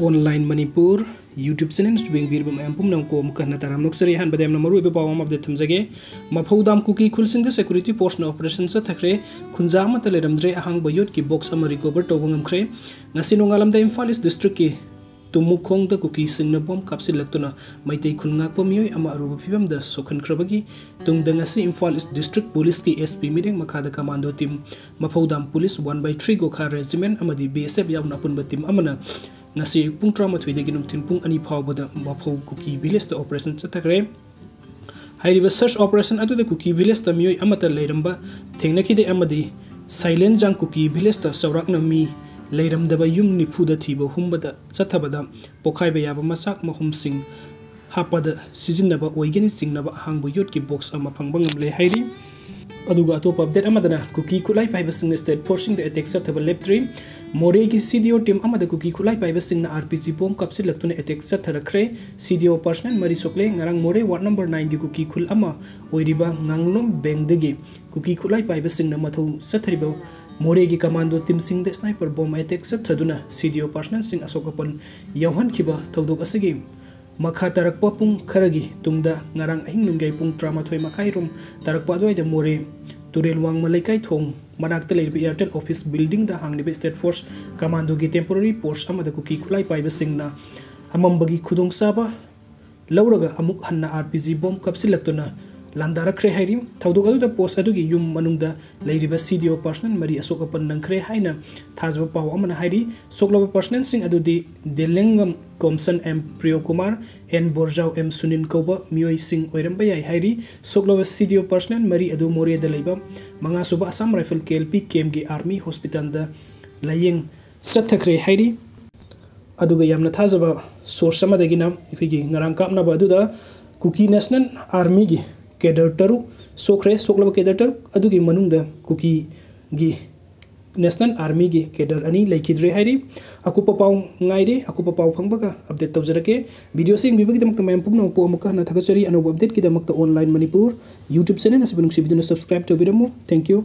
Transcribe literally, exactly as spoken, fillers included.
Online Manipur YouTube channel ꯁꯨ ꯌꯦꯡꯕꯤꯔꯤꯕ ꯃꯌꯥꯝ ꯄꯨꯝꯅꯃꯛꯄꯨ ꯑꯃꯨꯛꯀ ꯍꯟꯅ ꯇꯔꯥꯝꯅ ꯑꯣꯛꯆꯔꯤ꯫ ꯑꯍꯥꯟꯕꯗ ꯌꯥꯝꯅ ꯃꯔꯨꯑꯣꯏꯕ ꯄꯥꯎ ꯑꯃ update ꯊꯝꯖꯒꯦ꯫ ꯃꯐꯧꯗꯥꯝ ꯀꯨꯀꯤ ꯈꯨꯜꯁꯤꯡꯗ security force ꯅ operation ꯆꯠꯊꯈ꯭ꯔꯦ꯫ ꯈꯨꯟꯖꯥ ꯑꯃꯠꯇ ꯂꯩꯔꯝꯗ꯭ꯔꯦ꯫ ꯑꯍꯥꯡꯕ ꯌꯣꯠꯀꯤ box ꯑꯃ recover ꯇꯧꯕ ꯉꯝꯈ꯭ꯔꯦ꯫ ꯉꯁꯤ ꯅꯣꯡꯉꯥꯜꯂꯝꯗ ꯏꯝꯐꯥꯜ East district ꯀꯤ ꯇꯨꯃꯨꯈꯣꯡꯗ ꯀꯨꯀꯤꯁꯤꯡꯅ bomb ꯀꯥꯞꯁꯤꯜꯂꯛꯇꯨꯅ ꯃꯩꯇꯩ ꯈꯨꯜ ꯉꯥꯛꯄ ꯃꯤꯑꯣꯏ ꯑꯃ ꯑꯔꯨꯕ ꯐꯤꯕꯝꯗ ꯁꯣꯛꯍꯟꯈ꯭ꯔꯕꯒꯤ ꯇꯨꯡꯗ ꯉꯁꯤ ꯏꯝꯐꯥꯜ East district police ꯀꯤ S P ꯃꯤꯠꯌꯦꯡ ꯃꯈꯥꯗ commando team, ꯃꯐꯧꯗꯥꯝ police one by three Gorkha regiment ꯑꯃꯗꯤ B S F ꯌꯥꯎꯅ ꯑꯄꯨꯟꯕ team ꯑꯃꯅ ꯉꯁꯤ ꯑꯌꯨꯛ ꯄꯨꯡ ꯇꯔꯥꯃꯥꯊꯣꯏꯗꯒꯤ ꯅꯨꯡꯊꯤꯜ ꯄꯨꯡ ꯑꯅꯤ ꯐꯥꯎꯕꯗ ꯃꯐꯧ ꯀꯨꯀꯤ village ꯇ operation ꯆꯠꯊꯈ꯭ꯔꯦ꯫ ꯍꯥꯏꯔꯤꯕ search operation ꯑꯗꯨꯗ ꯀꯨꯀꯤ village ꯇ ꯃꯤꯑꯣꯏ ꯑꯃꯠꯇ ꯂꯩꯔꯝꯕ ꯊꯦꯡꯅꯈꯤꯗꯦ ꯑꯃꯗꯤ ꯁꯥꯏꯂꯦꯟꯖꯥꯡ ꯀꯨꯀꯤ village ꯇ ꯆꯥꯎꯔꯥꯛꯅ ꯃꯤ ꯂꯩꯔꯝꯗꯕ ꯌꯨꯝ ꯅꯤꯐꯨꯗ ꯊꯤꯕ ꯍꯨꯝꯕꯗ ꯆꯠꯊꯕꯗ ꯄꯣꯈꯥꯏꯕ ꯌꯥꯕ ꯃꯆꯥꯛ ꯃꯍꯨꯝꯁꯤꯡ ꯍꯥꯞꯄꯗ ꯁꯤꯖꯤꯟꯅꯕ ꯑꯣꯏꯒꯅꯤ ꯆꯤꯡꯅꯕ ꯑꯍꯥꯡꯕ ꯌꯣꯠꯀꯤ box ꯑꯃ ꯐꯪꯕ ꯉꯝꯂꯦ ꯍꯥꯏꯔꯤ꯫ ꯑꯗꯨꯒ ꯑꯇꯣꯞꯄ update ꯑꯃꯗꯅ ꯀꯨꯀꯤ ꯈꯨꯠꯂꯥꯏ ꯄꯥꯏꯕꯁꯤꯡꯅ state force ꯁꯤꯡꯗ attack ꯆꯠꯊꯕ ꯂꯦꯞꯇ꯭ꯔꯤ꯫ ꯃꯣꯔꯦꯒꯤ C D O team ꯑꯃꯗ ꯀꯨꯀꯤ ꯈꯨꯠꯂꯥꯏ ꯄꯥꯏꯕꯁꯤꯡꯅ R P G bomb ꯀꯥꯞꯁꯤꯜꯂꯛꯇꯨꯅ attack ꯆꯠꯊꯔꯛꯈ꯭ꯔꯦ꯫ C D O personnel ꯃꯔꯤ ꯁꯣꯛꯂꯦ꯫ ꯉꯔꯥꯡ ꯃꯣꯔꯦ ward number nine ꯒꯤ ꯀꯨꯀꯤ ꯈꯨꯜ ꯑꯃ ꯑꯣꯏꯔꯤꯕ ꯉꯥꯡꯂꯣꯝ ꯕꯦꯡꯗꯒꯤ ꯀꯨꯀꯤ ꯈꯨꯠꯂꯥꯏ ꯄꯥꯏꯕꯁꯤꯡꯅ ꯃꯊꯧ ꯆꯠꯊꯔꯤꯕ ꯃꯣꯔꯦꯒꯤ commando team ꯁꯤꯡꯗ sniper bomb attack ꯆꯠꯊꯗꯨꯅ C D O personnel ꯁꯤꯡ ꯑꯁꯣꯛ ꯑꯄꯟ ꯌꯥꯎꯍꯟꯈꯤꯕ ꯊꯧꯗꯣꯛ ꯑꯁꯤꯒꯤ ꯃꯈꯥ ꯇꯥꯔꯛꯄ ꯄꯨꯡ ꯈꯔꯒꯤ ꯇꯨꯡꯗ ꯉꯔꯥꯡ ꯑꯍꯤꯡ ꯅꯣꯡꯌꯥꯏ ꯄꯨꯡ ꯇꯔꯥꯃꯥꯊꯣꯏ ꯃꯈꯥꯏ ꯔꯣꯝ ꯇꯥꯔꯛꯄ ꯑꯗꯨꯋꯥꯏꯗ ꯃꯣꯔꯦ ꯇꯨꯔꯦꯜ ꯋꯥꯡꯃ ꯂꯩꯀꯥꯏ ꯊꯣꯡ ꯃꯅꯥꯛꯇ ꯂꯩꯔꯤꯕ Airtel office building ꯗ ꯍꯥꯡꯂꯤꯕ state force commando ꯒꯤ temporary post ꯑꯃꯗ ꯀꯨꯀꯤ ꯈꯨꯠꯂꯥꯏ ꯄꯥꯏꯕꯁꯤꯡꯅ ꯑꯃꯝꯕꯒꯤ ꯈꯨꯗꯣꯡꯆꯥꯕ ꯂꯧꯔꯒ ꯑꯃꯨꯛ ꯍꯟꯅ R P G bomb ꯀꯥꯞꯁꯤꯜꯂꯛꯇꯨꯅ ꯂꯥꯟꯗꯥꯔꯛꯈ꯭ꯔꯦ ꯍꯥꯏꯔꯤ꯫ ꯊꯧꯗꯣꯛ ꯑꯗꯨꯗ post ꯑꯗꯨꯒꯤ ꯌꯨꯝ ꯃꯅꯨꯡꯗ ꯂꯩꯔꯤꯕ C D O personnel ꯃꯔꯤ ꯑꯁꯣꯛ ꯑꯄꯟ ꯅꯪꯈ꯭ꯔꯦ ꯍꯥꯏꯅ ꯊꯥꯖꯕ ꯄꯥꯎ ꯑꯃꯅ ꯍꯥꯏꯔꯤ꯫ ꯁꯣꯛꯂꯕ personnel ꯁꯤꯡ ꯑꯗꯨꯗꯤ ꯗꯦꯂꯦꯡꯉꯝ ꯀꯣꯝꯁꯟ M Priyokumar, N ꯕꯣꯔꯖꯥꯎ M Sunil ꯀꯧꯕ ꯃꯤꯑꯣꯏꯁꯤꯡ ꯑꯣꯏꯔꯝꯕ ꯌꯥꯏ ꯍꯥꯏꯔꯤ꯫ ꯁꯣꯛꯂꯕ C D O personnel ꯃꯔꯤ ꯑꯗꯨ ꯃꯣꯔꯦꯗ ꯂꯩꯕ ꯃꯉꯥꯁꯨꯕ Assam Rifle K L P camp ꯀꯤ army hospital ꯗ ꯂꯥꯌꯦꯡ ꯆꯠꯊꯈ꯭ꯔꯦ ꯍꯥꯏꯔꯤ꯫ ꯑꯗꯨꯒ ꯌꯥꯝꯅ ꯊꯥꯖꯕ source ꯑꯃꯗꯒꯤꯅ ꯑꯩꯈꯣꯏꯒꯤ ꯉꯔꯥꯡ ꯀꯥꯞꯅꯕ ꯑꯗꯨꯗ ꯀꯨꯀꯤ National Army ꯒꯤ cadre ꯇꯔꯨꯛ ꯁꯣꯛꯈ꯭ꯔꯦ꯫ ꯁꯣꯛꯂꯕ cadre ꯇꯔꯨꯛ ꯑꯗꯨꯒꯤ ꯃꯅꯨꯡꯗ ꯀꯨꯀꯤꯒꯤ National Army ꯒꯤ cadre ꯑꯅꯤ ꯂꯩꯈꯤꯗ꯭ꯔꯦ ꯍꯥꯏꯔꯤ꯫ ꯑꯀꯨꯞꯄ ꯄꯥꯎ ꯉꯥꯏꯔꯦ꯫ ꯑꯀꯨꯞꯄ ꯄꯥꯎ ꯐꯪꯕꯒ update ꯇꯧꯖꯔꯛꯀꯦ꯫ Video ꯁꯤ ꯌꯦꯡꯕꯤꯕꯒꯤꯗꯃꯛꯇ ꯃꯌꯥꯝ ꯄꯨꯝꯅꯃꯛꯄꯨ ꯑꯃꯨꯛꯀ ꯍꯟꯅ ꯊꯥꯒꯠꯆꯔꯤ꯫ ꯑꯅꯧꯕ update ꯀꯤꯗꯃꯛꯇ Online Manipur YouTube channel ꯑꯁꯤꯕꯨ ꯅꯨꯡꯁꯤꯕꯤꯗꯨꯅ subscribe ꯇꯧꯕꯤꯔꯝꯃꯨ꯫ Thank you꯫